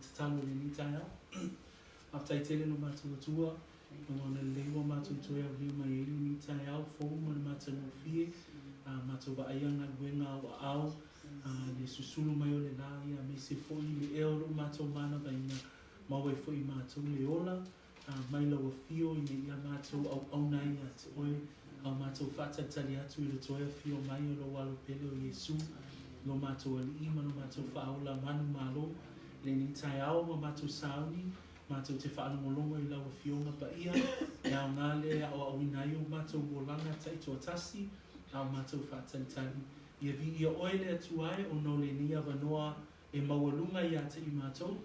tatalo i lenei taeao. Faafetai tele lo matou Atua, ona o le lelei ua matou toe aulia mai ai lenei taeao fou ma le matagofie, a matou vaaia galuega a ou aao, a le susulu mai o le la, ia aemaise foi le ea o lo matou manavaina, maua ai foi matou le ola, a mai lau afio ina ia matou auauna ai ia te oe, a o matou faatalitali atu i le toe afio mai o lou Alo pele o Iesu, lo matou Alii ma lo matou Faaola manumalo. I lenei taeao ua matou sauni, matou te faalogologo i lau Afioga Paia, e aoga lea e aoaoina ai o matou olaga taitoatasi, a o matou faatalitali. Ia viia oe le Atua e ona o lenei avanoa E maualuga ia te i matou,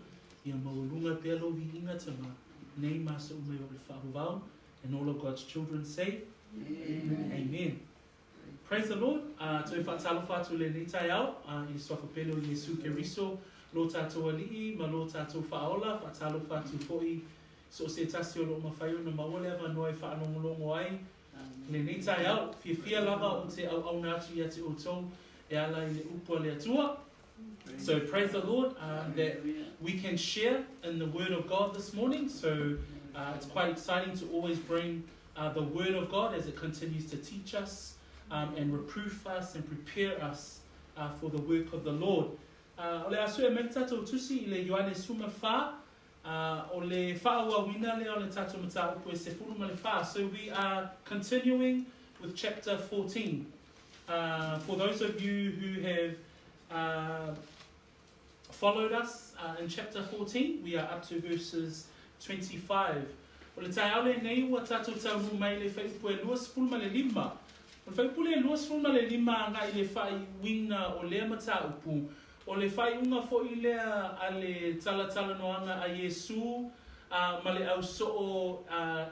ia maualuga pea lou viiga Tama, nei ma aso uma e oo i le faavavau. And all of God's children say, Amen. Amen. Praise the Lord. Toe faatalofa atu i lenei taeao i le Suafa pele o Iesu Keriso, lo tatou Alii ma lo tatou Faaola. Faatalofa atu foi i so o se tasi o lo o mafai ona maua le avanoa e faalogologo ai i lenei taeao. Fiafia lava ou te auauna atu ia te outou e ala i le upu a le Atua. So praise the Lord that we can share in the Word of God this morning. So it's quite exciting to always bring the Word of God as it continues to teach us and reproof us and prepare us for the work of the Lord. O le a sue mai le tatou tusi i le Ioane 14, o le faaauauina lea o le tatou mataupu e 14. So we are continuing with chapter 14. For those of you who have followed us in chapter 14, we are up to verses 25. O le taeao lenei ua tatou taunuu mai i le fuaiupu e 25. O le fuaiupu lea e 25 agai i le faaiuina o lea mataupu, o le faaiuga foi lea a le talatalanoaga a Iesu ma le ausoo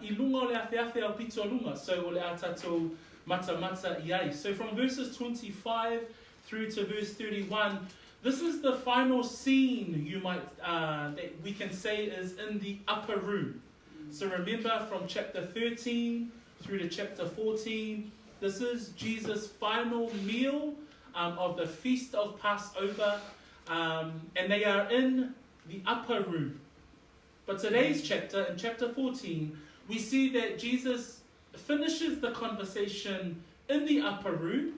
i luga o le afeafe aupito luga. So o le a tatou matamata i ai. So from verses 25 through to verse 31, this is the final scene you might that we can say is in the upper room. So remember from chapter 13 through to chapter 14, this is Jesus' final meal of the feast of Passover, and they are in the upper room. But today's chapter, in chapter 14, we see that Jesus finishes the conversation in the upper room.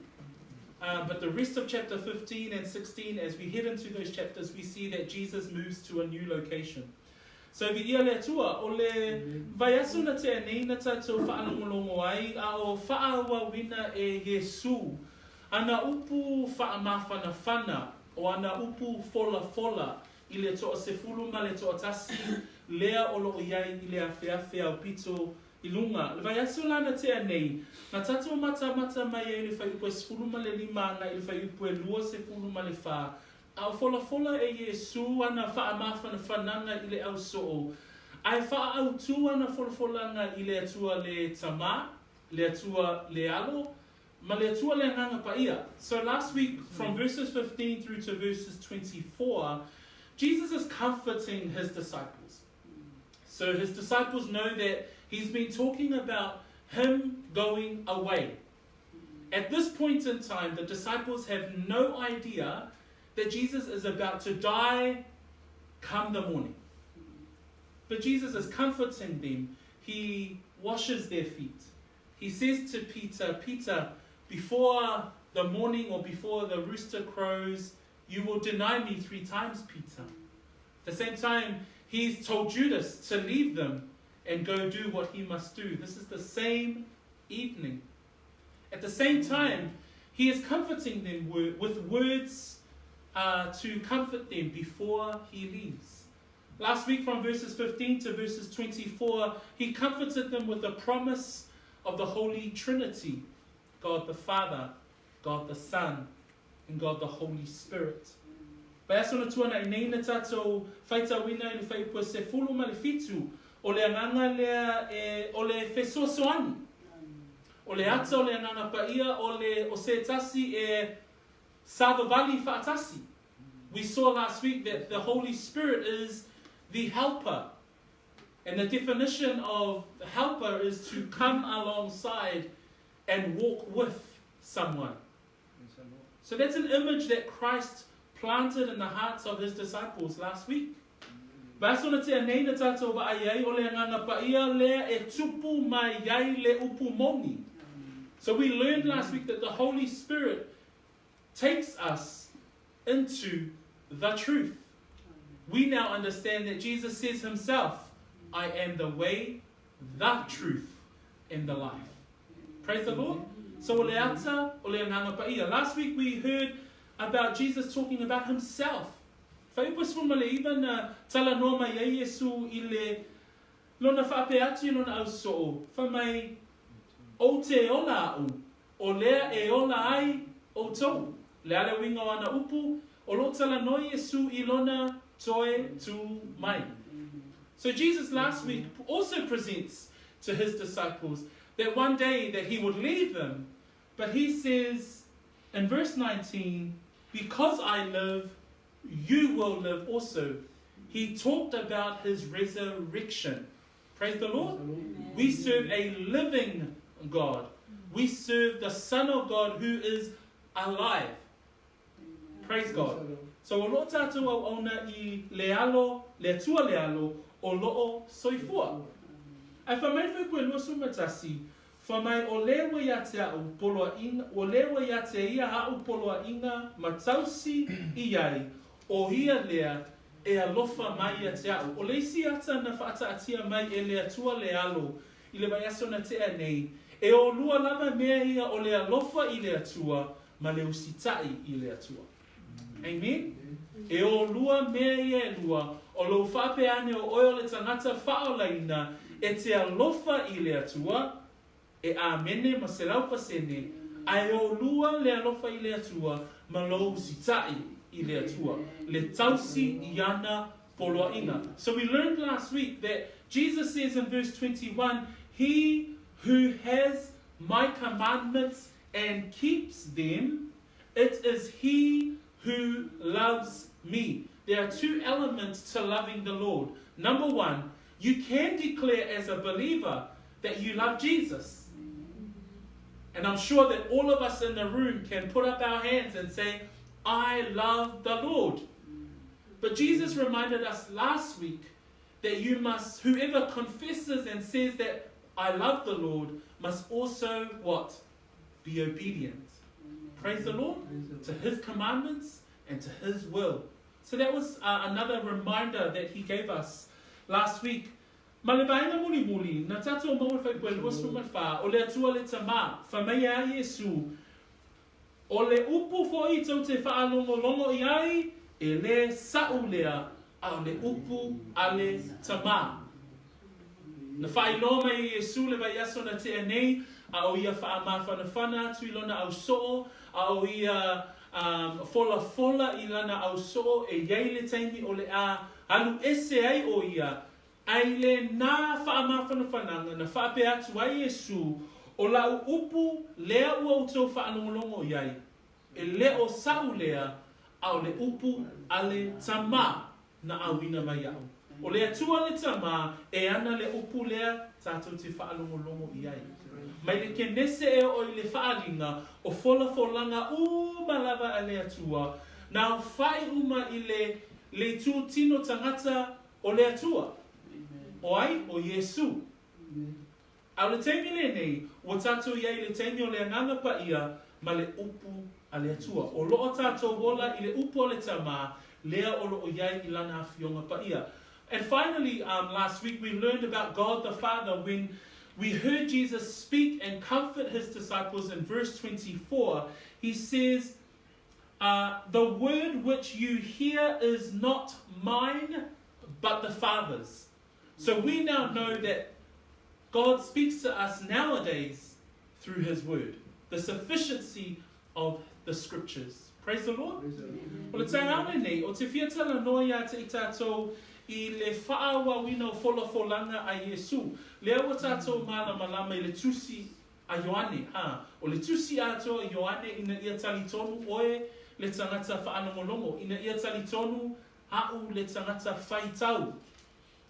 But the rest of chapter 15 and 16, as we head into those chapters, we see that Jesus moves to a new location. So viia le Atua, o le vaiaso na tea nei na tatou faalogologo ai a o faaauauina e Iesu ana upu faamafanafana o ana upu folafola i le toasefulu ma le toatasi lea o lo o i ai i le afeafe aupito i luga. Le vaiaso la na tea nei, na tatou matamata mai ai i le fuaiupu e 15 agai i le fuaiupu e 24, a o folafola e Iesu ana faamafanafanaga i le ausoo, a e faaautu ana folafolaga i le Atua le Tama, le Atua le Alo, ma le Atua le Agaga Paia. So last week, from verses 15 through to verses 24, Jesus is comforting his disciples. So his disciples know that he's been talking about him going away. At this point in time, the disciples have no idea that Jesus is about to die come the morning. But Jesus is comforting them. He washes their feet. He says to Peter, Peter, before the morning or before the rooster crows, you will deny me three times, Peter. At the same time, he's told Judas to leave them and go do what he must do. This is the same evening. At the same time, he is comforting them with words to comfort them before he leaves. Last week, from verses 15 to verses 24, he comforted them with the promise of the Holy Trinity God the Father, God the Son, and God the Holy Spirit. Vaiaso na tuanai nei na tatou faitauina i le fuaiupu e 17, o le agaga lea e, o le fesoasoani. O le ata o le Agaga Paia, o le, o se tasi e savavali faatasi. We saw last week that the Holy Spirit is the helper. And the definition of helper is to come alongside and walk with someone. So that's an image that Christ planted in the hearts of his disciples last week. Vaiaso na tea nei na tātou vaai ai o le Agaga Paia lea e tupu mai ai le upu moni. So we learned last week that the Holy Spirit takes us into the truth. We now understand that Jesus says himself, I am the way, the truth, and the life. Praise the Lord. So o le ata, o le Agaga Paia. Last week we heard about Jesus talking about himself. Fuaiupu 19 na talanoa mai ai Iesu i le lona faapea atu i lona ausoo, fai mai, Ou te ola a'u, o lea e ola ai outou. Le a le uiga o ana upu, o loo talanoa Iesu i lona toe tū mai. So Jesus last week also presents to his disciples that one day that he would leave them, but he says in verse 19, because I live, you will live also. He talked about his resurrection. Praise the Lord. Amen. We serve a living God. We serve the Son of God who is alive. Praise God. So o loo tātou auauna i le alo, le Atua le alo, o loo soifua. Ae fai mai le fuaiupu e 21, Fai mai o le ua ia te a'u poloaiga, o le ua ia te ia a'u poloaiga ma tausi i ai, o ia lea e alofa mai ia te a'u. O le isi ata na faataatia mai e le Atua le Alo i le vaiaso na tea nei, e olua lava mea ia o le alofa i le Atua ma le usita'i i le Atua. Amen? E olua mea ia e lua, o lou faapea ane o oe o le tagata faaolaina e te alofa i le Atua, e amene ma 100%, ae olua le alofa i le Atua ma lou usita'i i le Atua, le tausi i ana poloaiga. So we learned last week that Jesus says in verse 21, He who has my commandments and keeps them, it is he who loves me. There are two elements to loving the Lord. Number one, you can declare as a believer that you love Jesus. And I'm sure that all of us in the room can put up our hands and say, I love the Lord. But Jesus reminded us last week that you must, whoever confesses and says that I love the Lord, must also what? Be obedient. Praise the Lord to his commandments and to his will. So that was another reminder that he gave us last week. Ma le vaega mulimuli, na tātou maua le fuaiupu e 24, o le Atua le Tama, fai mai a Iesu, O le upu foi tou te faalogologo i ai, e le sa'u lea, a o le upu a le Tama. Na faailoa mai e Iesu le vaiaso na tea nei, a o ia faamafanafana atu i lona ausoo, a o ia folafola i lana ausoo e iai le taimi o le a alu ese ai o ia, A i lenā faamafanafanaga na faapea atu ai Iesu, O la'u upu lea ua outou faalogologo i ai, e le o sa'u lea, a o le upu a le Tama na auina mai iaʻu. O le Atua le Tama e ana le upu lea tātou te faalogologo i ai. Mai le Kenese e oo i le Faaliga, o folafolaga uma lava a le Atua, na aofai uma i le le itutino tagata O le Atua. O ai? O Iesū. A o le taimi lenei, ua tātou i ai i le taimi o le Agaga Paia ma le upu a le Atua. O loo tātou ola i le upu a le Tama, lea o loo i ai i Lana Afioga Paia. And finally, last week we learned about God the Father when we heard Jesus speak and comfort his disciples in verse 24. He says, The word which you hear is not mine, but the Father's. So we now know that God speaks to us nowadays through his word, the sufficiency of the scriptures. Praise the Lord. O le taeao lenei, o te fia talanoa ia te i tātou i le faaauauina o folafolaga a Iesu. Lea ua tātou mālamalama i le tusi a Ioane, ha, o le tusi atoa i Ioane ina ia talitonu oe le tagata faalogologo, ina ia talitonu a'u le tagata faitau,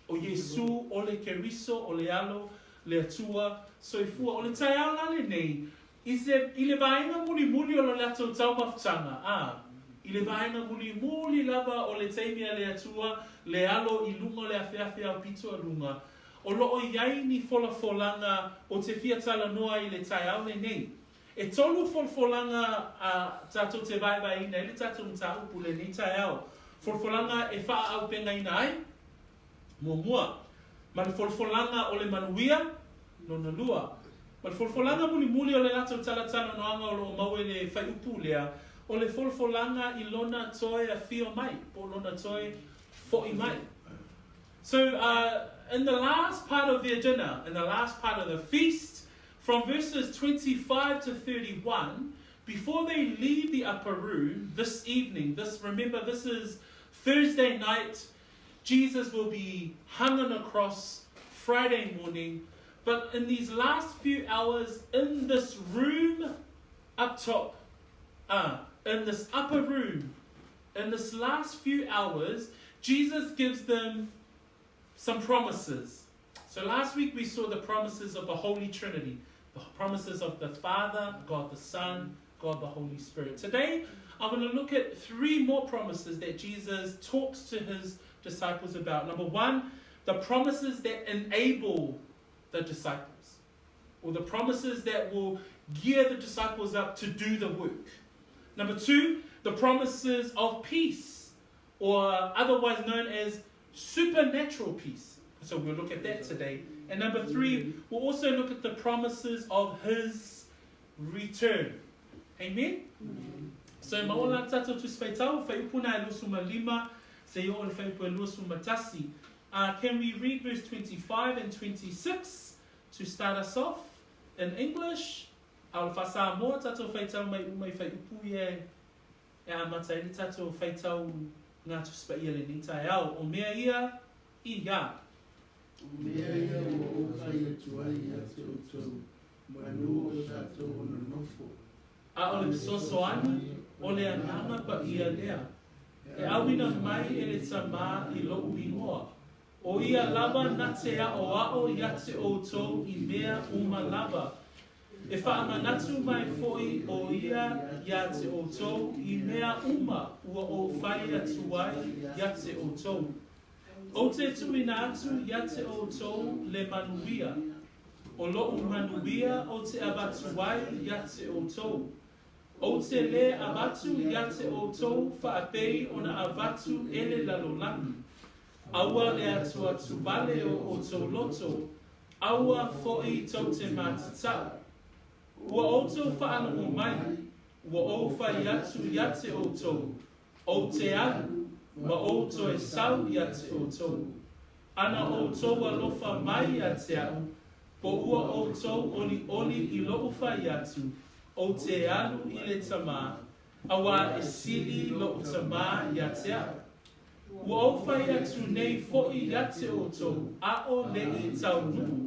o Iesu o le Keriso, o le Alo, le Atua soifua. O le taeao la lenei, i se, i le vaega mulimuli o le latou taumafataga, a, I le vaega mulimuli lava o le taimi a le Atua le alo i luga o le afeafe aupito a luga, o lo o i ai ni folafolaga o te fia talanoa i le taeao lenei. E tolu folafolaga a tatou te vaevaeina ai le tatou mataupu lenei taeao, folafolaga e faaaupegaina ai, muamua, ma le folafolaga o le manuia, lona lua. Ma le folafolaga mulimuli o le latou talatalanoaga o lo o maua i le fuaiupu lea, o le folafolaga i lona toe afio mai, po o lona toe fo'i mai. So, in the last part of their dinner, in the last part of the feast, from verses 25 to 31, before they leave the upper room this evening, this remember this is Thursday night, Jesus will be hung on a cross Friday morning. But in these last few hours in this room up top, in this upper room, in this last few hours, Jesus gives them some promises. So last week we saw the promises of the Holy Trinity, the promises of the Father, God the Son, God the Holy Spirit. Today, I'm going to look at three more promises that Jesus talks to his disciples about. Number one, the promises that enable the disciples, or the promises that will gear the disciples up to do the work. Number two, the promises of peace, or otherwise known as supernatural peace. So we'll look at that today. And number three, we'll also look at the promises of his return. Amen? So maola tatou tusi faitau, fuaiupu na e 25, seia oo i le fuaiupu e 21. Can we read verse 25 and 26 to start us off in English? A o le faa-Samoa tatou faitau mai uma i fuaiupu ia e amata ai le tatou faitau ngā Tusi Paia lenei taeao. O mea ia i a. O mea ia ua ou fai atu ai ia te outou, manu o tatou o nonofo. A o le fesoasoani, o le Agaga Paia lea, e auina mai e le Tamā i loʻu inoa, ʻo ia lava na te aʻoaʻo iā te ʻoutou i mea uma lava. E faamanatu mai foʻi ʻo ia iā te ʻoutou i mea uma ua ou fai atu ai iā te ʻoutou. Ou te tuuina atu iā te ʻoutou le manuia, ʻo loʻu manuia ou te avatu ai iā te ʻoutou. Ou te lē avatu iā te ʻoutou faapei ona avatu e le lalolagi. Aua le atuatu wale o ʻoutou loto, aua foʻi tou te matatau. Ua ʻoutou faalogo mai, ua ou fai atu iā te ʻoutou, ou te alu, ma ou toe sau iā te ʻoutou. Ana ʻoutou alofa mai iā te aʻu, po ua ʻoutou ʻoliʻoli i loʻu fai atu, ou te alu i le Tamā, auā e sili loʻu Tamā iā te aʻu. Ua ou fai atu nei foʻi iā te ʻoutou, ʻaʻole i taunuu,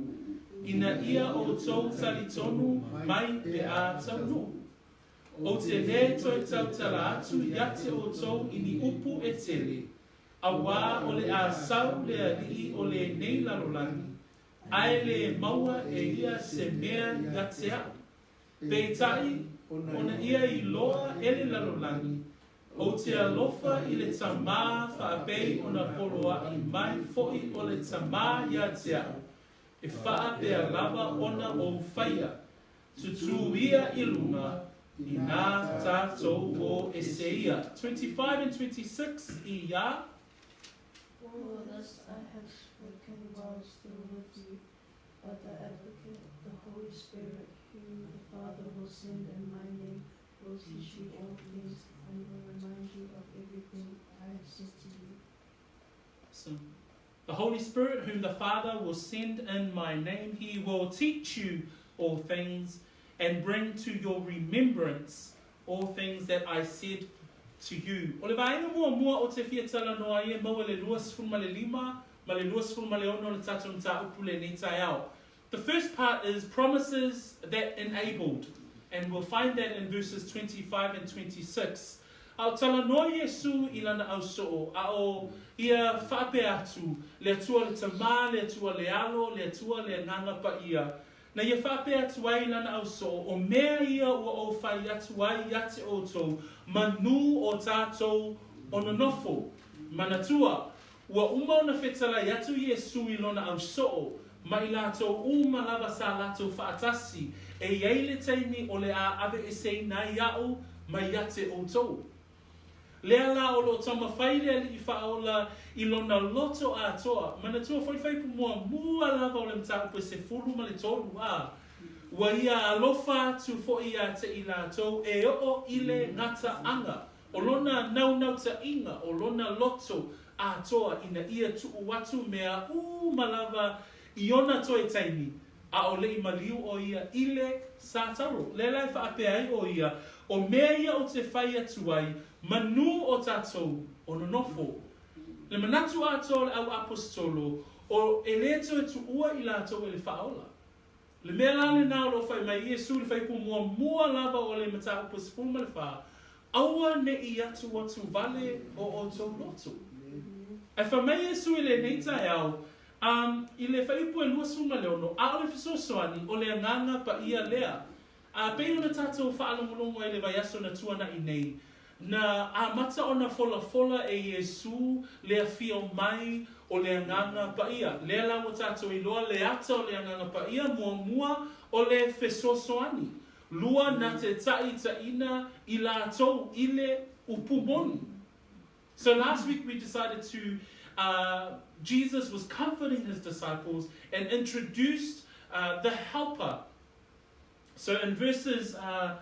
ina ia ʻoutou talitonu mai pe a taunuu. Ou te lē toe tautala atu iā te ʻoutou i ni upu e tele, auā o le a sau le aliʻi o lenei lalolagi, ae lē maua e ia se mea iā te aʻu. Peitai, ona ia iloa e le lalolagi, ou te alofa i le Tamā faapei ona poloaʻi mai foʻi o le Tamā iā te aʻu, e faapea lava ona ou faia, tutū ia i luga, inā tātou o ese ia. 25 and 26 i a. All this I have spoken while still with you, but the Advocate, the Holy Spirit, whom the Father will send in my name, will teach you all things and will remind you of everything I have said to you. So, the Holy Spirit, whom the Father will send in my name, he will teach you all things and bring to your remembrance all things that I said to you. O le vaega muamua ou te fia talanoa ai e maua i le 25 ma le 26 o le tatou mataupu lenei taeao. The first part is promises that enabled, and we'll find that in verses 25 and 26. A o talanoa Iesu i lana ausoo, a o ia faapea atu, Le Atua le Tamā, le Atua le Alo, le Atua le Agaga Paia. Na ia faapea atu ai i lana ausoo, O mea ia ua ou fai atu ai ia te outou, manū o tātou o nonofo. Manatua, ua uma ona fetalai atu Iesū i lona ausoo, ma i latou uma lava sa latou faatasi, e i ai le taimi o le a aveeseina ai aʻu mai ia te outou. Lea la o lo o taumafai le Alii Faaola i lona loto atoa. Manatua foi fuaiupu muamua lava o le mataupu e 13 a, Ua ia alofa atu foi ia te i latou e oo i le gataaga o lona naunautaiga, o lona loto atoa ina ia tuu atu mea uma lava i ona toe taimi, a o le i maliu ʻo ia i le sataro. Lea la e faapea ai ʻo ia, O mea ia ou te fai atu ai, manū o tātou o nonofo. Le manatu atoa o le au aposetolo, o e lē toe tuua i latou e le faaola. Le mea la lenā o lo o fai mai Iesū i le fuaiupu muamua lava o le mataupu e 14, Aua ne i atuatu wale o outou loto. Ae fai mai Iesū i lenei taeao, A i le fuaiupu e 26, a o le fesoasoani, o le Agaga Paia lea. A pei ona tatou faalogologo ai i le vaiaso na tuanaʻi nei, na amata ona folafola e Iesū le afio mai o le Agaga Paia. Lea la ua tatou iloa le ata o le Agaga Paia, muamua o le fesoasoani, lua na te taʻitaʻina i latou i le upu moni. So last week we decided to, uh, Jesus was comforting his disciples and introduced uh, the helper. So in verses, uh,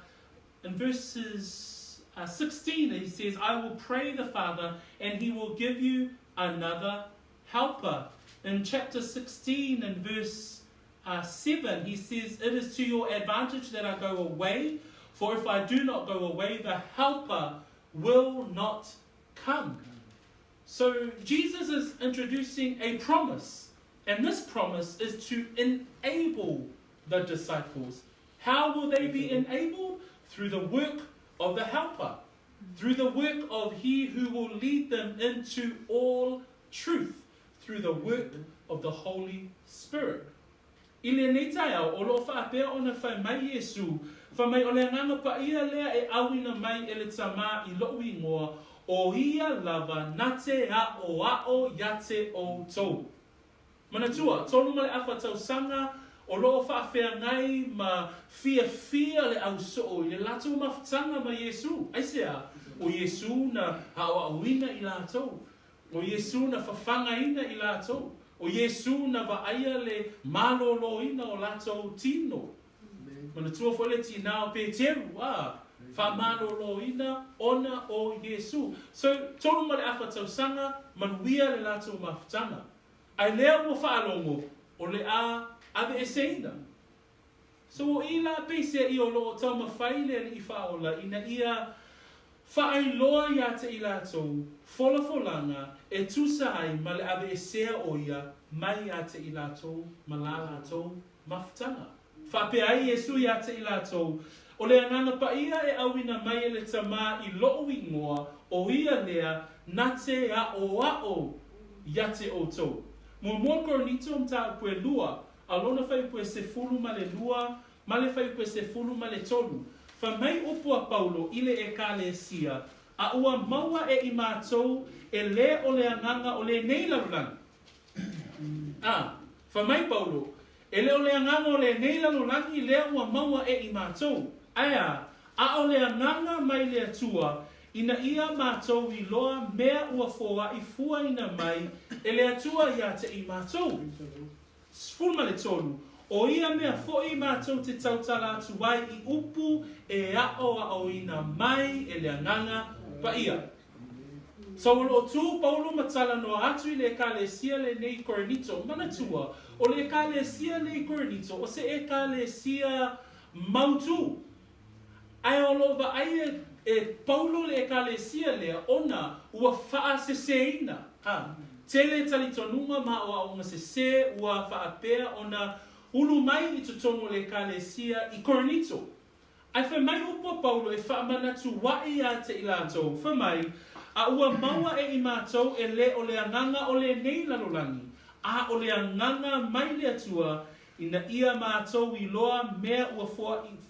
in verses uh, 16, he says, I will pray the Father and he will give you another helper. In chapter 16 and verse uh, 7, he says, It is to your advantage that I go away, for if I do not go away, the helper will not come. So Jesus is introducing a promise, and this promise is to enable the disciples. How will they be enabled? Through the work of the Helper, through the work of He who will lead them into all truth, through the work of the Holy Spirit. I lenei taeao, o lo o faapea ona fai mai Iesū, fai mai o le Agaga Paia lea e ʻauina mai e le Tamā i loʻu ingoa, ʻo ia lava na te aʻoaʻo iā te ʻoutou. Manatua, 3 ma le afa tausaga o lo o faafeagai ma fiafia le ausoo i le latou mafutaga ma Iesū. Aisea? ʻO Iesū na aʻoaʻoina i latou. ʻO Iesū na fafagaina i latou. ʻO Iesū na vaaia le malōlōina o latou tino. Manatua foi le tinā o Peteru, a, faamalōlōina ona o Iesū. So, 3 ma le afa tausaga, manuia le latou mafutaga. Ae lea ua faalogo, o le a aveeseina. So o i la peiseai o lo o taumafai le Alii Faaola ina ia faailoa iā te i latou folafolaga e tusa ai ma le aveesea o ia mai iā te i latou ma la latou mafutaga. Faapea ai Iesu iā te i latou, O le Agaga Paia e ʻauina mai e le Tamā i loʻu ingoa, ʻo ia lea na te aʻoaʻo iā te ʻoutou. Muamua Korinito mataupu e lua, A lona fuaiupu e 12 ma le fuaiupu e 13, fai mai upu a Paulo i le ʻEkalesia, A ua maua e i matou e lē o le agaga o lenei lalolagi. A, fai mai Paulo, E le o le agaga o lenei lalolagi lea ua maua e i matou, ae a, a o le agaga mai le Atua, ina ia matou iloa mea ua foaʻi fuaina mai e le Atua iā te i matou. 13, ʻO ia mea foʻi matou te tautala atu ai i upu e aʻoaʻoina mai e le Agaga Paia. So o lo o tū Paulo ma talanoa atu i le ʻEkalesia lenei i Korinito. Manatua, o le ʻEkalesia nei i Korinito, o se ʻEkalesia mautū. Ae o lo o vaai e, e Paulo le ʻEkalesia lea ona ua faaseseina, ha, tele talitonuga ma aʻoaʻoga sesē ua faapea ona ulu mai i totonu o le ʻEkalesia i Korinito. Ae fai mai upu a Paulo e faamanatu aʻe iā te i latou, fai mai, A ua maua e i matou e lē o le agaga o lenei lalolagi, a o le agaga mai le Atua, Ina ia mātou iloa mea ua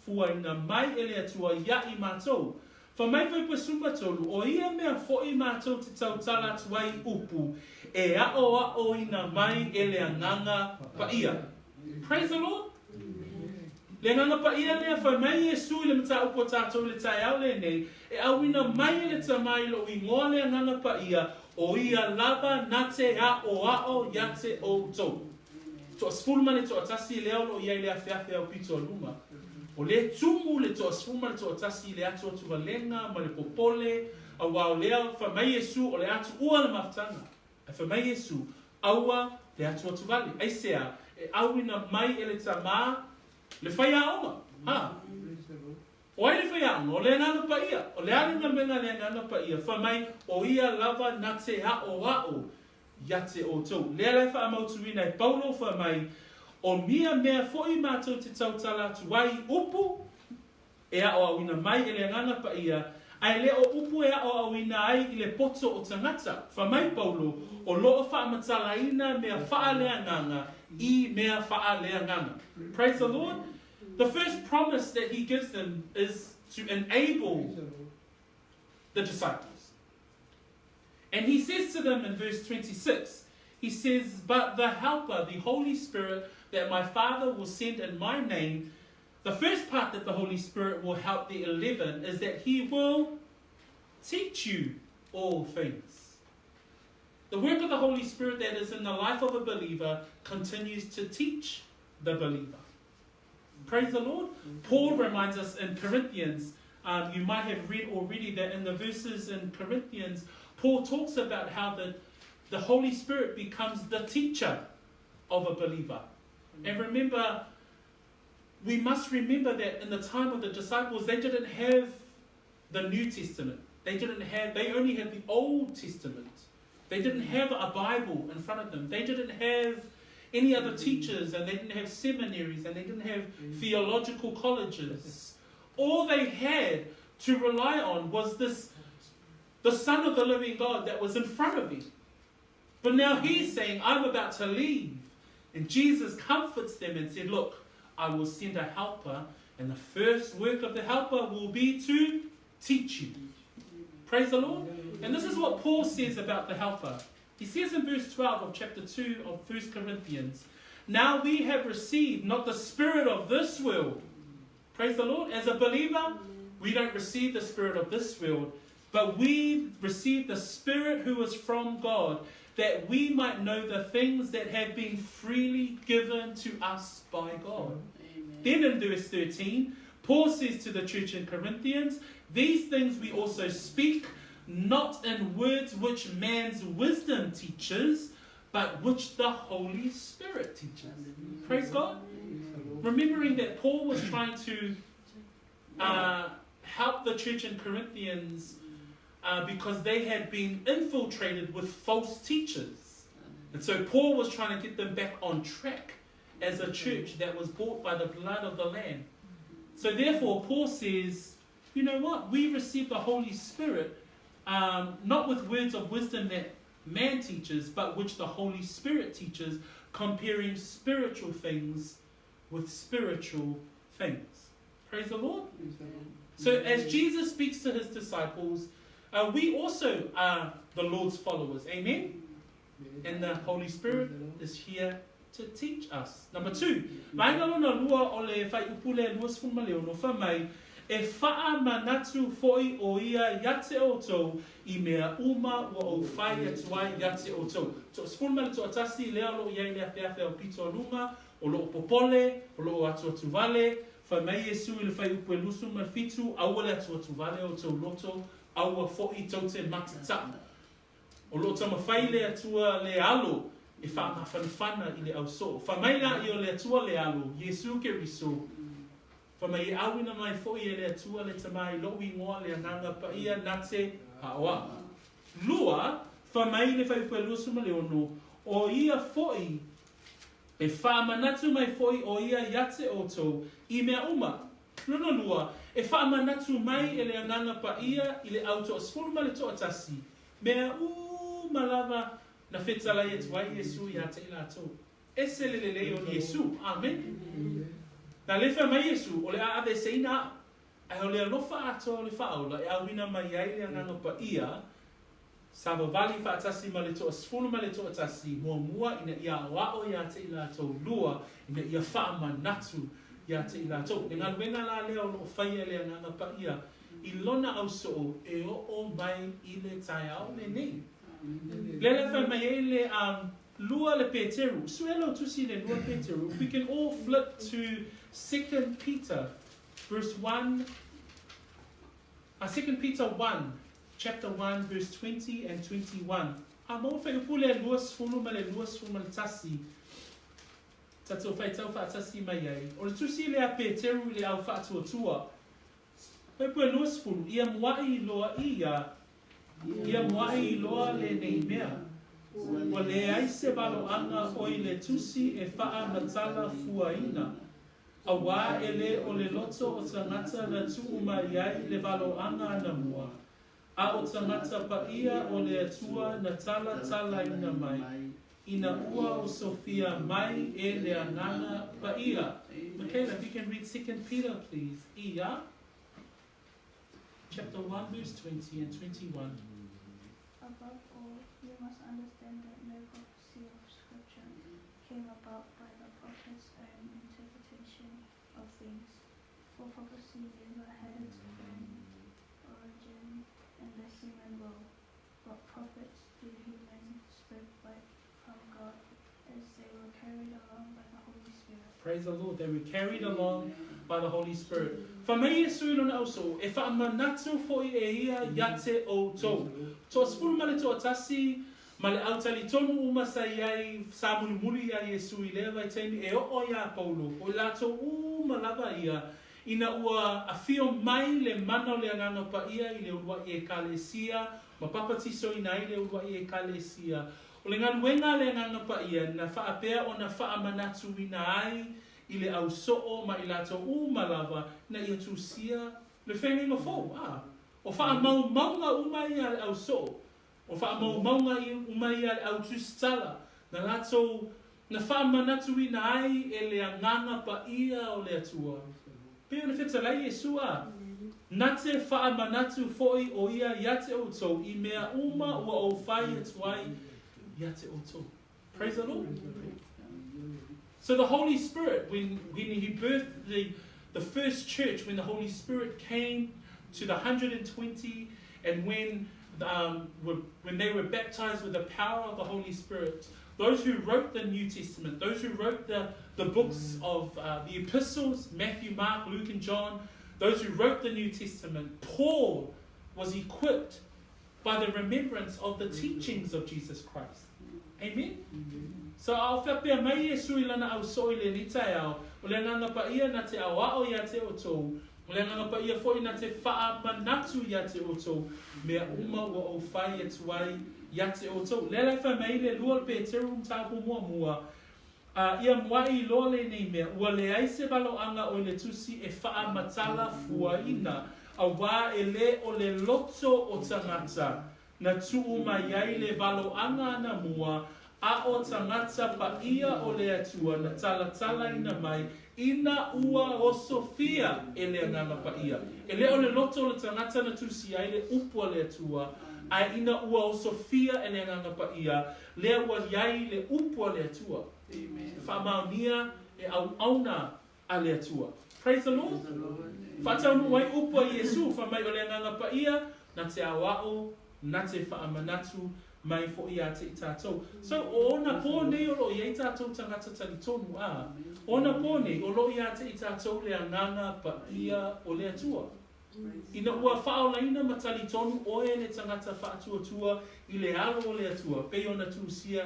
fuaina mai e le Atua iā i mātou. Fai mai fuaiupu e 13, O ia mea foʻi mātou te tautala atu ai i upu, e aʻoaʻoina mai e le Agaga Paia. Praise the Lord! Le Agaga Paia lea, fai mai Iesu i le mataupu a tātou i le taeao lenei, E ʻauina mai e le Tama i loʻu igoa le Agaga Paia, o ia lava na te aʻoaʻo iā te ʻoutou. Toasefulu ma le toatasi lea o loo iai le afeafe au pito a luma. O lea tumu le toasefulu ma le toatasi i le atuatuvalega ma le popole, auā o lea fai mai Iesu o le a tuua le mafutaga. Ae fai mai Iesu, Aua le atuatuvale. Aisea? E auina mai e le Tamā le faiaoga. Ha? O ai le faiaoga? O le Agaga Paia. O le a le galuega a le Agaga Paia? Fai mai, O ia lava na te aʻoaʻo ia te ʻoutou. Lea la e faamautuina e Paulo, fai mai, O mia mea foʻi mātou te tautala atu ai i upu e aʻoaʻoina mai e le Agaga Paia, a e le o upu e aʻoaʻoina ai i le poto o tagata. Fai mai Paulo, O loo faamatalaina mea faaleagaga i mea faaleagaga. Praise the Lord. The first promise that he gives them is to enable the disciples. And he says to them in verse 26, he says, But the Helper, the Holy Spirit, that my Father will send in my name, the first part that the Holy Spirit will help the 11 is that he will teach you all things. The work of the Holy Spirit that is in the life of a believer continues to teach the believer. Praise the Lord. Paul reminds us in Corinthians, um, you might have read already that in the verses in Corinthians, Paul talks about how the, the Holy Spirit becomes the teacher of a believer. And remember, we must remember that in the time of the disciples, they didn't have the New Testament. They didn't have, they only had the Old Testament. They didn't have a Bible in front of them. They didn't have any other teachers, and they didn't have seminaries, and they didn't have theological colleges. All they had to rely on was this the Son of the living God that was in front of them. But now he's saying, I'm about to leave. And Jesus comforts them and said, Look, I will send a helper, and the first work of the helper will be to teach you. Praise the Lord. And this is what Paul says about the helper. He says in verse 12 of chapter 2 of 1 Corinthians, Now we have received not the spirit of this world. Praise the Lord. As a believer, we don't receive the spirit of this world, but we receive the Spirit who is from God, that we might know the things that have been freely given to us by God. Amen. Then in verse 13, Paul says to the church in Corinthians, These things we also speak, not in words which man's wisdom teaches, but which the Holy Spirit teaches. Praise God. Remembering that Paul was trying to uh, help the church in Corinthians uh, because they had been infiltrated with false teachers. And so Paul was trying to get them back on track as a church that was bought by the blood of the Lamb. So therefore, Paul says, you know what? We receive the Holy Spirit um, not with words of wisdom that man teaches, but which the Holy Spirit teaches, comparing spiritual things with spiritual things. Praise the Lord. So, as Jesus speaks to his disciples, uh, we also are the Lord's followers. Amen? And the Holy Spirit is here to teach us. Number two, vaega lona lua o le fuaiupu lea 26, fai mai, E faamanatu foʻi ʻo ia iā te ʻoutou i mea uma ua ou fai atu ai iā te ʻoutou. Toasefulu ma le toatasi lea o loo iai le afeafe au pito a luga, o loo popole, o loo atuatuvale, fai mai Iesu i le fuaiupu e 27, aua le atuatuvale o tou loto, aua foʻi tou te matataʻu. O loo taumafai le Atua le Alo e faamafanafana i le ausoo. Fai mai laia o le Atua le Alo, Iesu Keriso, fai mai e auina mai foʻi e le Atua le Tama i loʻu igoa le Agaga Paia na te aʻoaʻo. Lua, fai mai le fuaiupu e 26, o ia foʻi E faamanatu mai foʻi ʻo ia iā te ʻoutou i mea uma. Lona lua, e faamanatu mai e le Agaga Paia i le au toasefulu ma le toatasi, mea uma lava na fetalai atu ai Iesu iā te i latou. Ese le lelei o Iesu. Amene. Na le fai mai Iesu, o le a aveeseina a'u, ae o le alofa atoa o le Faaola e auina mai ai le Agaga Paia, savavali faatasi ma le toasefulu ma le toatasi, muamua ina ia aoao iā te i latou, lua ina ia faamanatu iā te i latou. Le galuega la lea o lo o faia e le Agaga Paia i lona ausoo e oo mai i le taeao lenei. Lea la e fai mai ai le lua le Peteru, sue lou tusi le lua Peteru, if we can all flip to Second Peter verse 1, Second Peter 1, chapter 1 verse 20 and 21. A maua whaiupu le 20 ma le 21, tatou whaitau whaatasi mai ai. O le tusi le a Peteru i le au whaatuatua. Whaiupu e 20, ia mua'i loa ia, ia mua'i iloa lenei mea, ua leai se valoaga o i le tusi e faamatala fuaina, auā e lē o le loto o tagata na tuu mai ai le valoaga anamua, a o tagata paia o le Atua na talatalaina mai, ina ua osofia mai e le Agaga Paia. Michaela, if you can read Second Peter, please. Ia, chapter 1, verse 20 and 21. Above all, you must understand that no prophecy of Scripture came about by the prophet's own interpretation of things, for prophecy never had its own origin in the human will, but prophets through human spoke by, from God as they were carried along by the Holy Spirit. Praise the Lord. They were carried along by the Holy Spirit. Fai mai Iesu i lona ausoo, e faamanatu foi e ia ia te outou. Toasefulu ma le toatasi, ma le au talitonu uma sa i ai, sa mulimuli iā Iesu i lea vaitaimi e oo iā Paulo, o i latou uma lava ia, ina ua afio mai le mana o le Agaga Paia i le uluai Ekalesia, ma papatisoina ai le uluai Ekalesia. O le galuega a le Agaga Paia na faapea ona faamanatuina ai i le au soo ma i latou uma lava ina ia tusia le feagaiga fou, a o faamaumauga uma ia a le au soo, o faamaumauga uma ia a le au tusitala, na latou na faamanatuina ai e le Agaga Paia o le Atua. Pei ona fetalai Iesu, a na te faamanatu foi o ia ia te outou i mea uma ua ou fai atu ai ia te outou. Praise the Lord. So the Holy Spirit, when, when he birthed the, the first church, when the Holy Spirit came to the 120, and when, were, when they were baptized with the power of the Holy Spirit, those who wrote the New Testament, those who wrote the, the books of the epistles, Matthew, Mark, Luke, and John, those who wrote the New Testament, Paul was equipped by the remembrance of the teachings of Jesus Christ. Amen? So a o faapea mai Iesu i lana ausoo i lenei taeao, o le Agaga Paia na te aoao ia te outou, o le Agaga Paia foi na te faamanatu ia te outou, mea uma ua ou fai atu ai ia te outou. Lea la e fai mai le lua o le Peteru mataupu muamua, a ia mua'i loa lenei mea, ua leai se valoaga o i le tusi e faamatala fuaina, auā e lē o le loto o tagata na tuu mai ai le valoaga anamua, a o tagata paia o le Atua na talatalaina mai ina ua osofia e le Agaga Paia. E le o le loto o le tagata na tusi ai le upu a le Atua, ae ina ua osofia e le Agaga Paia, lea ua i ai le upu a le Atua. E faamaonia e auauna a le Atua. Praise the Lord. Faataunuu ai upu a Iesu, fai mai o le Agaga Paia na te aoao, na te faamanatu mai foi ia te i tatou. So, o ona pō nei o lo o i ai tatou tagata talitonu, a, o ona pō nei o lo o ia te i tatou le Agaga Paia o le Atua. Ina ua faaolaina ma talitonu oe le tagata faatuatua i le alo o le Atua, pei ona tusia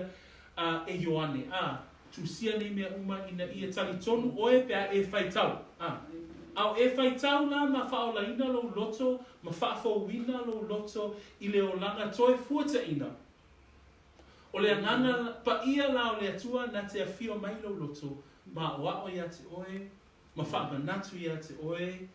e Ioane, a, tusia nei mea uma ina ia talitonu oe pe a e faitau, a. A o e faitau la ma faaolaina lou loto ma faafouina lou loto i le olaga toe fuataina. O le Agaga Paia la o le Atua na te afio mai lou loto ma aoao ia te oe ma faamanatu ia te oe.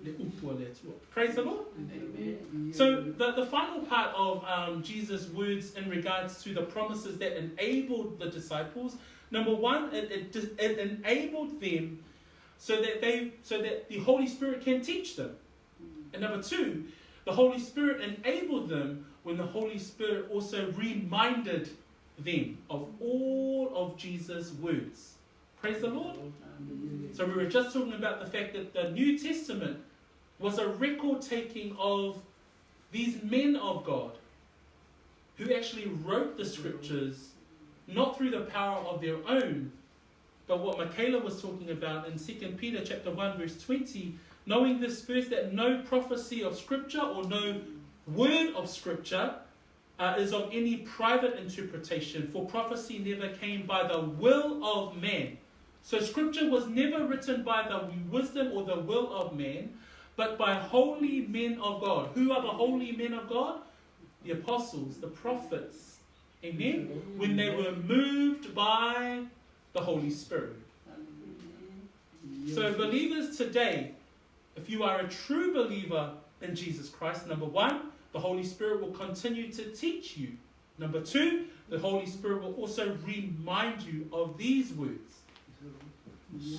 Le upu a le Atua. Praise the Lord. Amen. So the, the final part of um, Jesus' words in regards to the promises that enabled the disciples, number one, it, it, it enabled them so that they so that the Holy Spirit can teach them. And number two, the Holy Spirit enabled them when the Holy Spirit also reminded them of all of Jesus' words. Praise the Lord. So we were just talking about the fact that the New Testament was a record taking of these men of God who actually wrote the scriptures not through the power of their own, but what Michaela was talking about in 2 Peter chapter 1 verse 20, knowing this first that no prophecy of scripture or no word of scripture uh, is of any private interpretation, for prophecy never came by the will of man. So scripture was never written by the wisdom or the will of man, but by holy men of God. Who are the holy men of God? The apostles, the prophets. Amen? When they were moved by the Holy Spirit. So, believers today, if you are a true believer in Jesus Christ, number one, the Holy Spirit will continue to teach you. Number two, the Holy Spirit will also remind you of these words.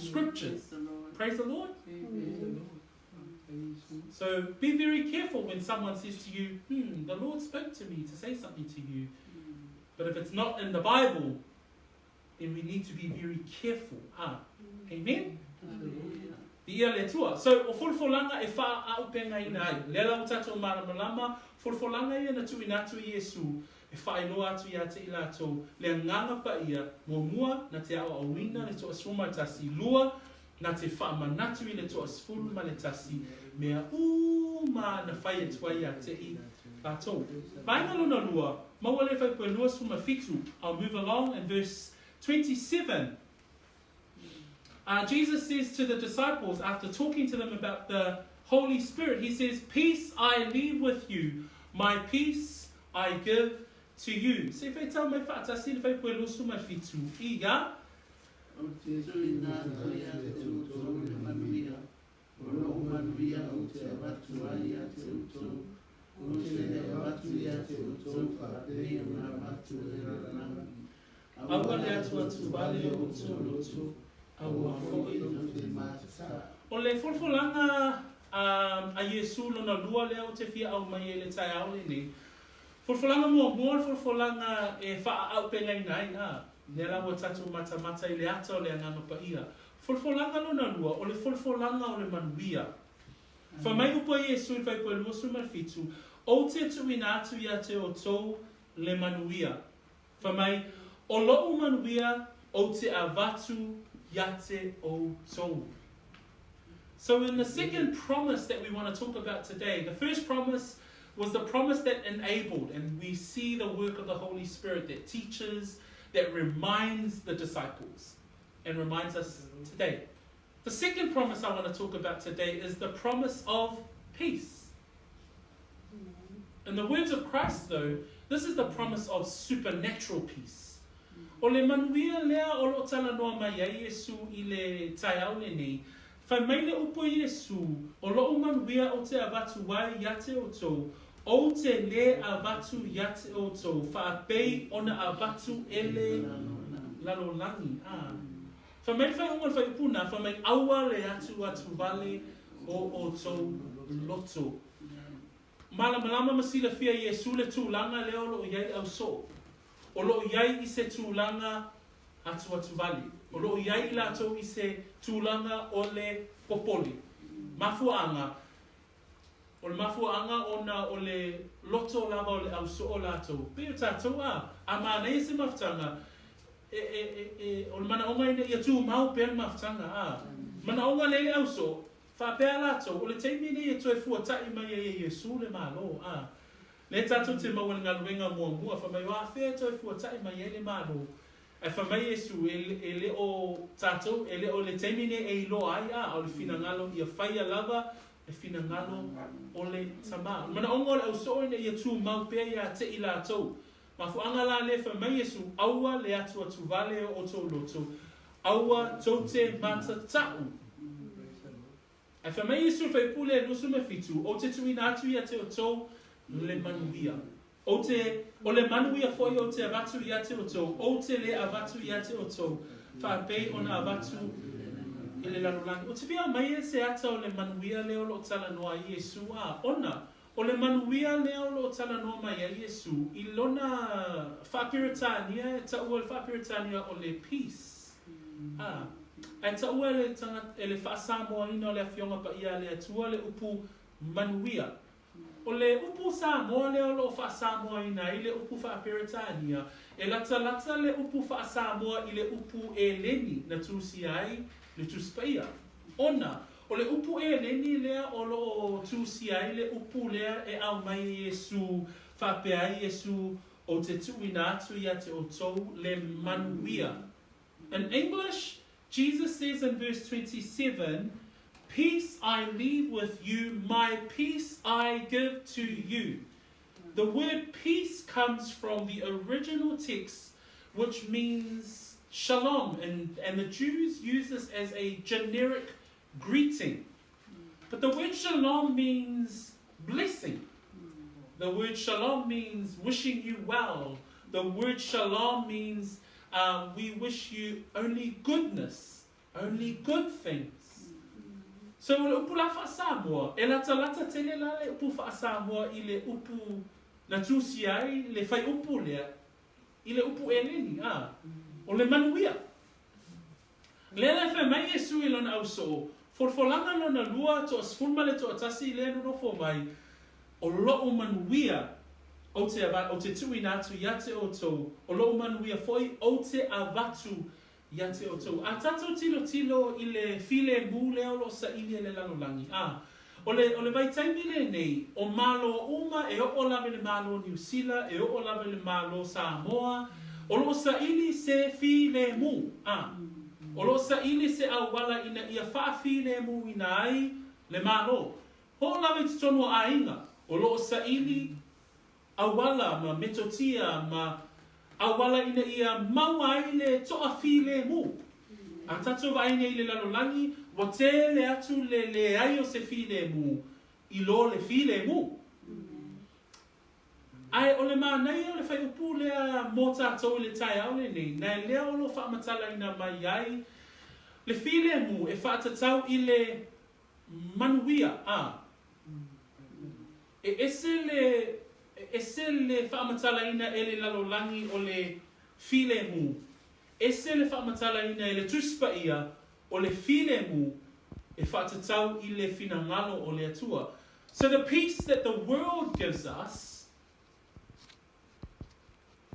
Scriptures. Praise the Lord. So be very careful when someone says to you, hmm, the Lord spoke to me to say something to you. But if it's not in the Bible, then we need to be very careful. Ah. Amen? Viia le Atua. So, o folafolanga e whaaupengaina ai. Lea la ua tatou malamalama, folafolanga ia na tuuina atu e Iesu e faailoa atu ia te i latou le Agaga Paia, muamua, na te aoaoina le toa-11, lua, na te faamanatu i le toa-11 mea uma na fai atu ai ia te i latou. Vaega lona lua, maua le fuaipua 27, I'll move along in verse 27. Uh, Jesus says to the disciples, after talking to them about the Holy Spirit, he says, Peace I leave with you, my peace I give to you. Se whaitau mai whaatasi le whaipua 27. Ia. Ou te tuuina atu ia te outou le manuia, o lou manuia ou te avatu ai ia te outou, ou te le avatu ia te outou faapei ona avatu e le lalolagi. Aua le atuatu vale o outou loto, aua foi. Tou te matata. O le folafolaga a Iesu lona lua lea ou te fia aumai ai i le taeao lenei. Folafolaga muamua o le folafolaga e faaaupegaina ai, a, lea la ua tatou matamata i le ata o le Agaga Paia. Folafolaga lona lua, o le folafolaga o le manuia. Fai mai upu a Iesu i le Fuaiupu 27, Ou te tuuina atu ia te outou le manuia. Fai mai, O lou manuia ou te avatu ia te outou. So in the second promise that we want to talk about today, the first promise was the promise that enabled, and we see the work of the Holy Spirit that teaches, that reminds the disciples, and reminds us today. The second promise I want to talk about today is the promise of peace. In the words of Christ, though, this is the promise of supernatural peace. O le manuia lea o lo o talanoa mai ai Iesu i le taeao lenei, fai mai le upu a Iesu, O lou manuia ou te avatu ai ia te outou, ou te le avatu ia te outou, faapei ona avatu e le lalolagi. A. Fai mai le faaiuga o le fuaiupu na, fai mai, Aua le atuatu vale o outou loto. Malamalama ma silafia e Iesu le tulaga lea o lo o i ai le ausoo. O lo o i ai i se tulaga atuatuvale. O lo o i ai i latou i se tulaga o le popole. Mafuaaga, O le mafuaaga ona o le loto lava o le ausoo latou. Pei o tatou a, a manaia se mafutaga, e, e, e, e, o le manaoga ina ia tumau pea le mafutaga, a. Manaoga lea i le ausoo, Faapea latou, o le taimi lenei e toe fuata'i mai ai e Iesu le Malo, a. Lea tatou te maua i le galuega muamua, fai mai, o afea e toe fuata'i mai ai le Malo? Ae fai mai Iesu, e, e le o tatou, e le o le taimi lenei e iloa ai, a, o le finagalo ia faia lava le finagalo o le Tama. O le manaoga o le ausoo ina ia tumau pea ia te i latou. Mafuaaga la lea fai mai Iesu, Aua le atuatuvale o outou loto, aua tou te matata'u. Ae fai mai Iesu i le faipule e 27, Ou te tuuina atu ia te outou le manuia. Ou te, o le manuia foi ou te avatu ia te outou, ou te le avatu ia te outou, faapei ona avatu i le lalolagi. Ou te fia aumai e se ata o le manuia lea o lo o talanoa ai Iesu, a, ona, o le manuia lea o lo o talanoa mai ai Iesu i lona Faa-Peretania e taua i le Faa-Peretania o le peace, a, ae taua e le tagata, e le Faa-Samoaina o le Afioga Paia a le Atua le upu manuia. O le upu Samoa lea o lo o faa-Samoaina ai le upu faa-Peretania, e latalata le upu faa-Samoa i le upu Eleni na tusia ai le Tusi Paia. Ona, o le upu Eleni lea o lo o tusia ai le upu lea e aumai e Iesu faapea ai Iesu, Ou te tuuina atu ia te outou le manuia. In English, Jesus says in verse 27, Peace I leave with you, my peace I give to you. The word peace comes from the original text, which means shalom, and, and the Jews use this as a generic greeting. But the word shalom means blessing. The word shalom means wishing you well. The word shalom means we wish you only goodness, only good things. So o le upu la faa-Samoa, e latalata tele la le upu faa-Samoa i le upu na tusia ai le whaiupu lea i le upu Eleni, a, o le manuia. Lea la e fai mai Iesu i lona ausoo, Folafolaga lona lua, toasefulu ma le toatasi lea e nonofo mai, o lou manuia ou te ou te tuuina atu ia te outou, o lou manuia foi ou te avatu ia te outou. A tatou tilotilo i le filemu lea o lo o saili e le lalolagi, a, o le, o le vaitaimi lenei, o Malo uma, e oo lava i le Malo Niu Sila, e oo lava i le Malo Samoa, o lo o saili se filemu, a, o lo o saili se auala ina ia faafilemuina ai le Malo. Oo lava i totonu o aiga, o lo o saili auala ma metotia ma auala ina ia maua ai le toafilemu. A tatou vaai nei i le lalolagi, ua tele atu le leai o se filemu i lo le filemu. Ae o le manaia o le faaiupu lea mo tatou i le taeao lenei, na e lea o lo o faamatalaina mai ai le filemu e faatatau i le manuia, a. E ese le, e ese le faamatalaina e le lalolagi o le filemu, ese le faamatalaina e le Tusi Paia o le filemu e faatatau i le finagalo o le Atua. So the peace that the world gives us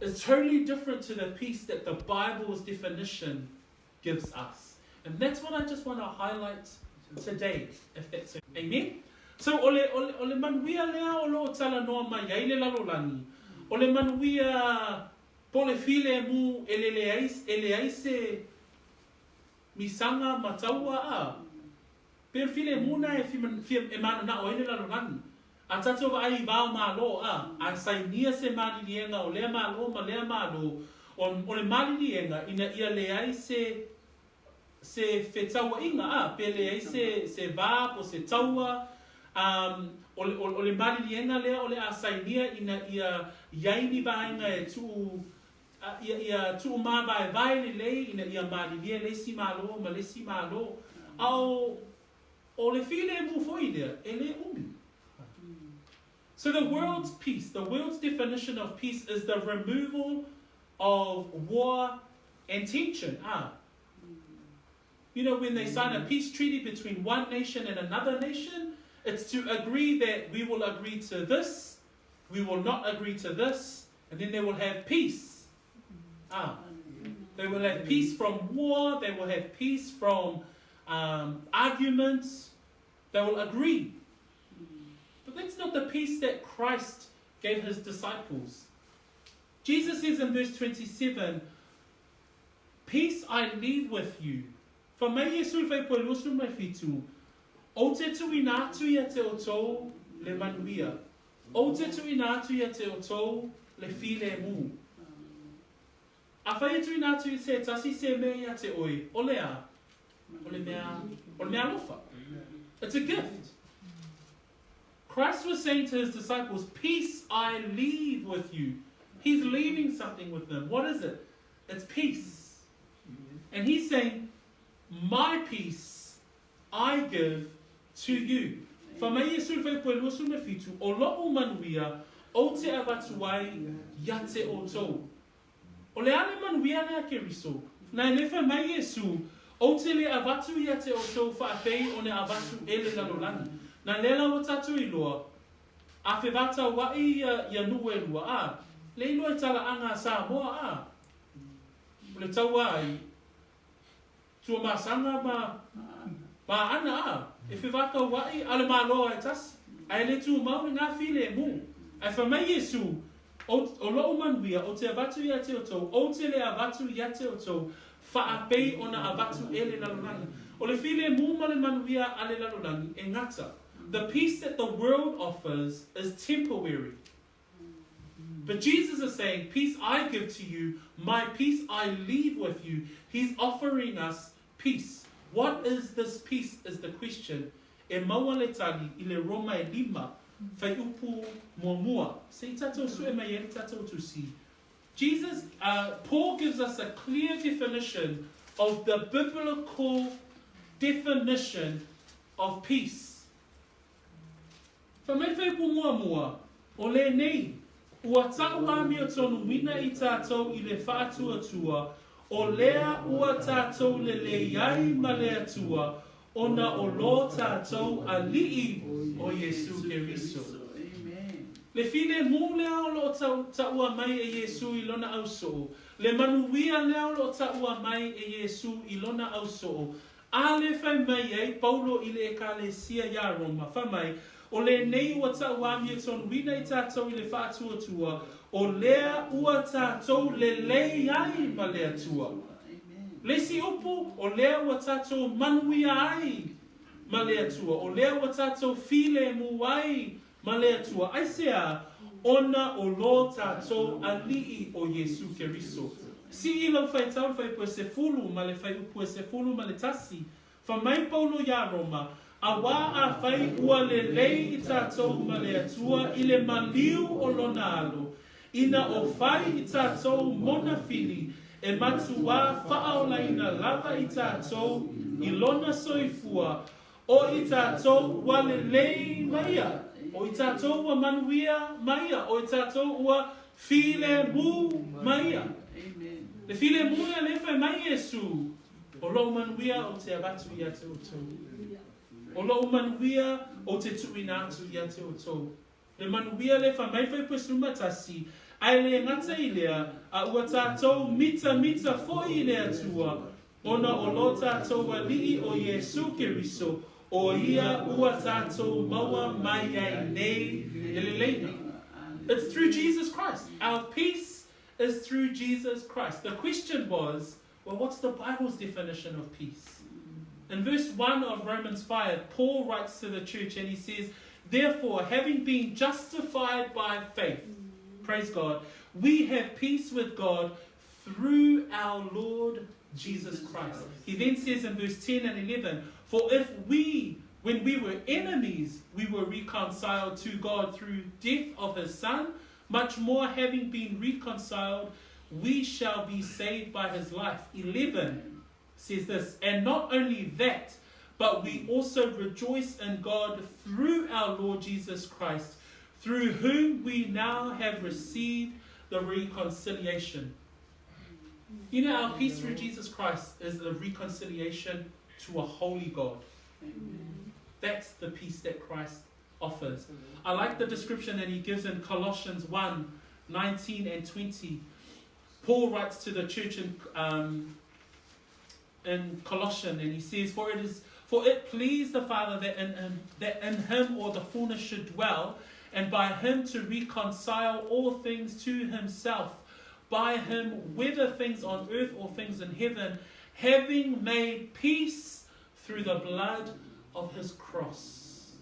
is totally different to the peace that the Bible's definition gives us. And that's what I just want to highlight today, if that's okay. Amen? So, o le, o le, o le manuia lea o lo o talanoa mai ai le lalolagi, o le manuia po o le filemu e lele ai, e leai se misaga ma taua a. Pe o le filemu na e, fia, e mananao ai le lalolagi. A tatou vaai i va o Malo, a, a sainia se maliliega o lea Malo ma lea Malo, o, o le maliliega ina ia leai se, se fetauaiga, a, pe leai se, se va po o se taua, a, o le, o, o le maliliega lea o le a sainia ina ia i ai ni vaega e tuu, a, ia, ia tuumāvaevae lelei ina ia malilie le isi Malo ma le isi Malo. A o, O le filemu foi lea, e le umi. So the world's peace, the world's definition of peace is the removal of war and tension. Ah. You know, when they sign a peace treaty between one nation and another nation, it's to agree that we will agree to this, we will not agree to this, and then they will have peace. Ah. They will have peace from war, they will have peace from arguments. They will agree. But that's not the peace that Christ gave his disciples. Jesus says in verse 27, Peace I leave with you. Fai mai Iesu i le faipua 27, Ou te tuuina atu ia te outou le manuia. Ou te tuuina atu ia te outou le filemu. Afai e tuuina atu i se tasi se mea ia te oe, o le a? O le mea, o le mea alofa. It's a gift. Christ was saying to his disciples, Peace I leave with you. He's leaving something with them. What is it? It's peace. And he's saying, My peace I give to you. Fa mai Iesu i le fuaiupu e 27, O lo'u manuia, ou te avatu ai ia te outou. O le a le manuia lea Keriso? Na e le fai mai Iesu, Ou te le avatu ia te outou faapei o ne avatu e le lalolagi. Na lea la ua tatou iloa, a fevatauaʻi ia ia nuu e lua, a, le iloa i talaaga a Samoa, a. O le taua ai, Tuamasaga ma ma Aana, a, e fevatauaʻi a le Malo a e tasi, ae le tumau lena filemu. Ae fai mai Iesu, O, o loʻu manuia, ou te avatu ia te outou, ou te le avatu ia te outou, faapei ona avatu e le lalolagi. O le filemu ma le manuia a le lalolagi e gata. The peace that the world offers is temporary. But Jesus is saying, Peace I give to you, my peace I leave with you. He's offering us peace. What is this peace is the question. E maua le tali i le Roma e lima, fuaiupu muamua. Se i tatou sue mai ai le tatou tusi. Jesus, Paul gives us a clear definition of the biblical definition of peace. Fa mai fuaiupu muamua, o lenei, ua ta'u āmiotonuina i tātou i le faatuatua, o lea ua tātou lelei ai ma le Atua, ona o lō tātou Aliʻi o Iesū Keriso. Le filemu lea o lo'o ta'ua mai e Iesū i lona auso'o, le manuia lea o lo'o ta'ua mai e Iesū i lona auso'o, A le fai mai ai Paulo i le Ekalesia iā Roma, fa mai, O lenei ua ta'u āmiotonuina i tātou i le faatuatua, o lea ua tātou lelei ai ma le Atua. Le isi upu, o lea ua tātou manuia ai ma le Atua, o lea ua tātou filemu ai ma le Atua. Aisea? Ona o lō tātou Aliʻi o Iesū Keriso. Siʻi lau faitau le fuaiupu e sefulu ma le fuaiupu e 11, Fa mai Paulo iā Roma, Auā afai ua lelei i tātou ma le Atua i le maliu o lona alo, ina o fai i tātou mona fili, e matuā faaolaina lava i tātou i lona soifua, O i tātou ua lelei ma ia, o i tātou ua manuia ma ia, o i tātou ua filemu ma ia. Le filemu ia le fai mai Iesu, O loʻu manuia ou te avatu ia te outou. O loʻu manuia ou te tuuina atu ia te outou. Le manuia le fai mai fuaiupu e 11, ae le gata i lea, a ua tātou mitamita foi i le Atua, Ona o lō tātou Aliʻi o Iesū Keriso, o ia ua tātou maua mai ai nei le leleina. It's through Jesus Christ. Our peace is through Jesus Christ. The question was, well, what's the Bible's definition of peace? In verse 1 of Romans 5, Paul writes to the church and he says, Therefore, having been justified by faith, praise God, we have peace with God through our Lord Jesus Christ. He then says in verse 10 and 11, For if we, when we were enemies, we were reconciled to God through death of his Son, much more having been reconciled, we shall be saved by his life. 11 says this, And not only that, but we also rejoice in God through our Lord Jesus Christ, through whom we now have received the reconciliation. You know, our peace through Jesus Christ is the reconciliation to a holy God. Amen. That's the peace that Christ offers. I like the description that he gives in Colossians 1 19 and 20. Paul writes to the church in, um, in Colossians, and he says, For it is for it pleased the Father that in him, that in him all the fullness should dwell, and by him to reconcile all things to himself, by him, whether things on earth or things in heaven, having made peace through the blood of his cross.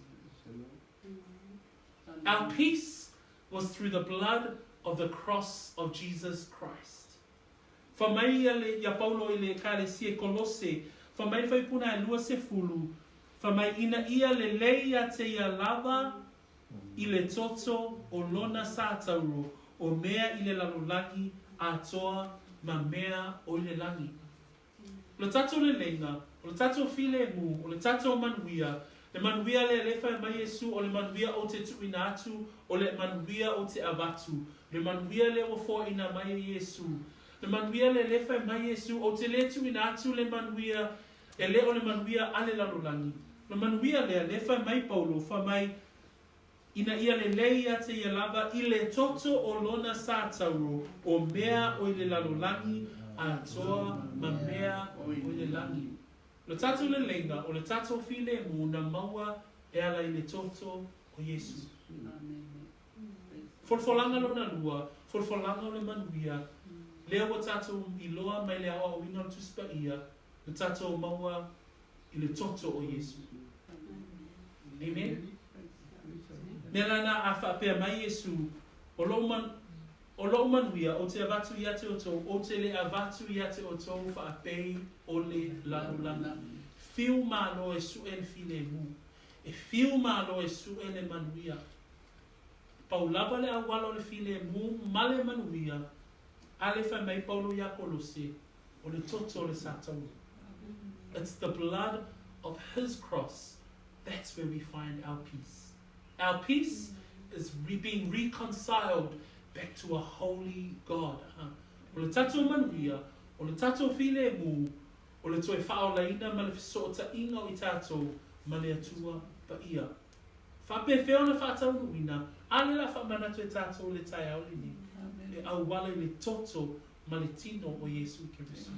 Our peace was through the blood of the cross of Jesus Christ. Fa mai ia le, ia Paulo i le Ekalesia i Kolose, fa mai le fuaipuna e 20, Fai mai ina ia lelei ia te ia lava i le toto o lona satauro o mea i le lalolagi atoa ma mea o i le lagi. O le tatou leleiga, o le tatou filemu, o le tatou manuia, le manuia lea lea e fai mai Iesu o le manuia ou te tuuina atu, o le manuia ou te avatu, le manuia lea ua foaina mai e Iesu, le manuia lea lea e fai mai Iesu ou te le tuuina atu le manuia e le o le manuia a le lalolagi. O le manuia lea lea e fai mai Paulo, fai mai, Ina ia lelei ia te ia lava i le toto o lona satauro o mea o i le lalolagi atoa ma mea o i le lagi. O le tatou leleiga, o le tatou filemu na maua e ala i le toto o Iesu. Folafolaga lona lua, folafolaga o le manuia, lea ua tatou iloa mai le aoaoina o le Tusi Paia, na tatou maua i le toto o Iesu. Amen. Mea lana a faapea mai Iesu, O lou man, o lou manuia, ou te avatu ia te outou, ou te le avatu ia te outou faapei o le lalolagi. Fiu malo e suʻe le filemu. E fiu malo e suʻe le manuia. Pau lava le auala o le filemu ma le manuia, a le fai mai Paulo iā Kolose, o le toto o le satauro. It's the blood of his cross That's where we find our peace. Our peace is re being reconciled back to a holy God. Ha. O le tatou manuia, o le tatou filemu, o le toe faaolaina ma le fesootaiga o i tatou ma le Atua Paia. Faapefea ona faataunuuina, a le la faamanatu e tatou i le taeao lenei, e auala i le toto ma le tino o Iesu Keriso.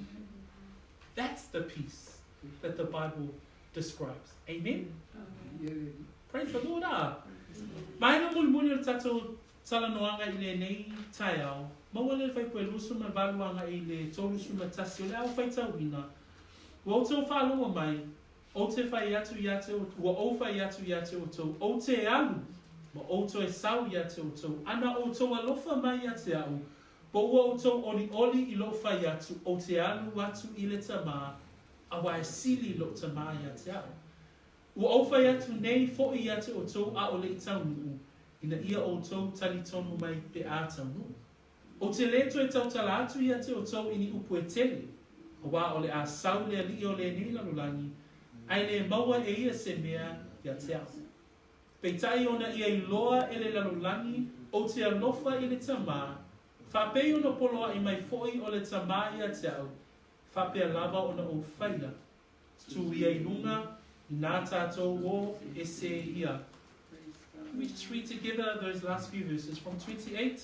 That's the peace that the Bible describes. Amen? Praise the Lord, ah. Vaega mulimuli o le tatou talanoaga i lenei taeao, maua le faipue 28 agai i le 31 o le ao faitauina, Ua outou faalogo mai, ou te fai atu ia te ua ou fai atu ia te outou, ou te alu, ma ou toe sau ia te outou, ana outou alofa mai ia te a'u, po ua outou olioli i lou fai atu, ou te alu atu i le Tamā, Auā e sili lou tamā iā te a'u. Ua ou fai atu nei foʻi iā te outou ʻaʻole i taunuu, ina ia outou talitonu mai pe a taunuu. Ou te lē toe tautala atu iā te outou i ni upu e tele, auā o le a sau le aliʻi o lenei lalolagi, a e lē maua e ia se mea iā te a'u. Peitai ona ia iloa e le lalolagi ou te alofa i le tamā, faapei ona poloaʻi mai foʻi o le tamā iā te a'u, Faapea lava ona ou faia, tu ia i lunga i nā tātou o ese ia. Can we just read together those last few verses from 28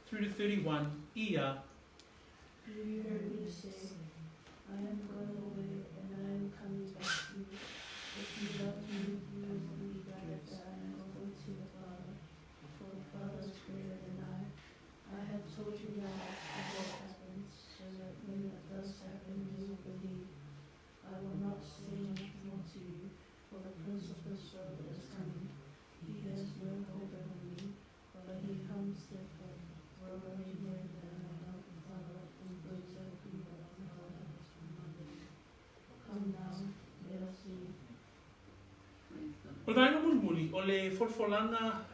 through to 31? Ia. You heard me say, I am going away and I am coming back to you. If you loved me, you would be glad that I am going to the Father, for the Father is greater than I. I have told you now before it happens, so that when it does happen you will believe. I will not say much more to you, for the prince of this world is coming. He has no hold over me, but he comes that the world may know that I love the Father and do exactly what the Father has commanded me. Come now, let us leave. O le vaega mulimuli, o le folafolaga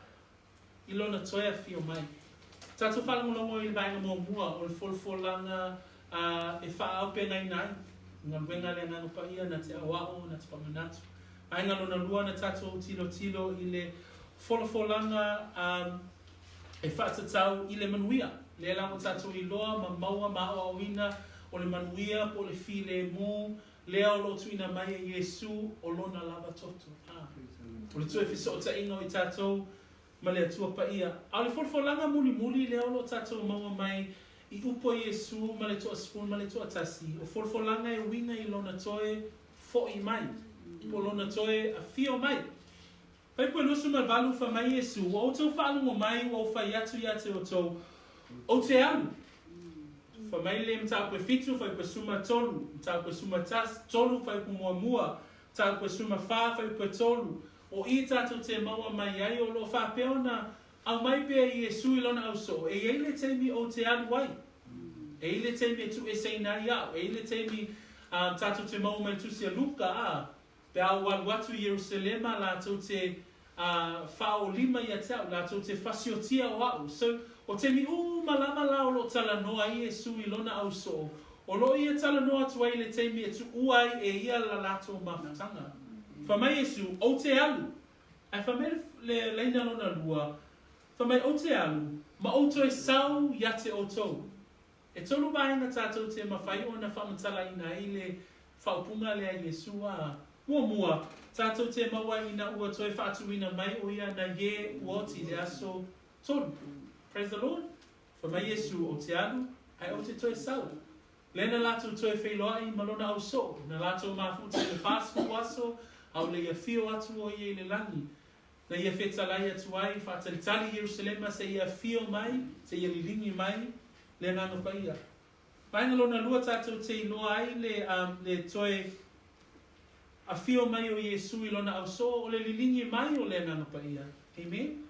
i lona toe afio mai. Tatou faalogologo i le vaega muamua o le folafolaga e faaaupegaina ai galuega a le Agaga Paia na te aoao, na te faamanatu. Vaega lona lua na tatou tilotilo i le folafolaga e faatatau i le manuia. Lea la ua tatou iloa ma maua ma aoaoina o le manuia po o le filemu lea o lo o tuuina mai e Iesu o lona lava toto. A. O le toe fesootaiga o i tatou ma le Atua Paia. A o le folafolaga mulimuli lea o lo o tatou maua mai i upu a Iesu ma le toasefulu ma le toatasi, o folafolaga e uiga i lona toe foʻi mai, po o lona toe afio mai. Faipue 28, Fai mai Iesu, Ua outou faalogo mai, ua ou fai atu ia te outou, ou te alu. Fai mai le mataupu e fitu, faipue suma tolu, mataupu e suma tasi, tolu, faipue muamua, mataupu e suma fa, faipue tolu. O i tatou te maua mai ai, o lo o faapea ona aumai pea e Iesu i lona ausoo, e i ai le taimi ou te alu ai. E i ai le taimi e tuueseina ai au. E i ai le taimi tatou te maua mai le tusi a Luka, a. Pe a ou alu atu i Ierusalema latou te faaolima ia te a'u, latou te fasiotia o a'u. So, o taimi uma lava la o lo o talanoa ai Iesu i lona ausoo, o lo o ia talanoa atu ai i le taimi e tuua ai e ia la latou mafutaga. Fai mai Iesu, Ou te alu. Ae fai mai le laina lona lua, Fai mai, Ou te alu, ma ou toe sau ia te outou. E tolu vaega tatou te mafai ona faamatalaina ai le faaupuga lea Iesu a. Muamua, tatou te maua ina ua toe faatuina mai o ia na ie ua oti i le aso tolu. Praise the Lord. Fai mai Iesu, Ou te alu, ae ou te toe sau. Lea na latou toe feiloai ma lona ausoo, na latou mafuta i le 40 aso, a o le i afio atu o ia i le lagi. Na ia fetalai atu ai, faatalitali i Ierusalema seia afio mai, seia liligi mai le Agaga Paia. Vaega lona lua tatou te iloa ai le, le toe afio mai o Iesu i lona ausoo, o le liligi mai o le Agaga Paia. Amen.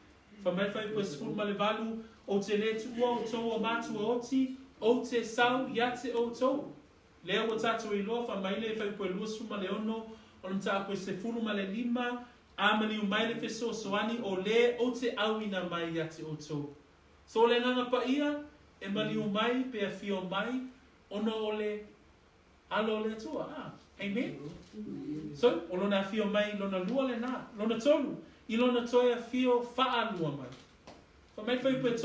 Fai mai le Fuaiupu e 18, Ou te le tuua outou o matua oti, ou te sau ia te outou. Lea ua tatou iloa, fai mai le Fuaiupu e 26, o le mataupu e 15, A maliu mai le fesoasoani o le ou te auina mai ia te outou. So o le Agaga Paia e maliu mai pe afio mai ona o le alo o le Atua. Ah, amen. So, o lona afio mai lona lua lena. Lona tolu, i lona toe afio faalua mai. Fai mai le Fuaiupu e.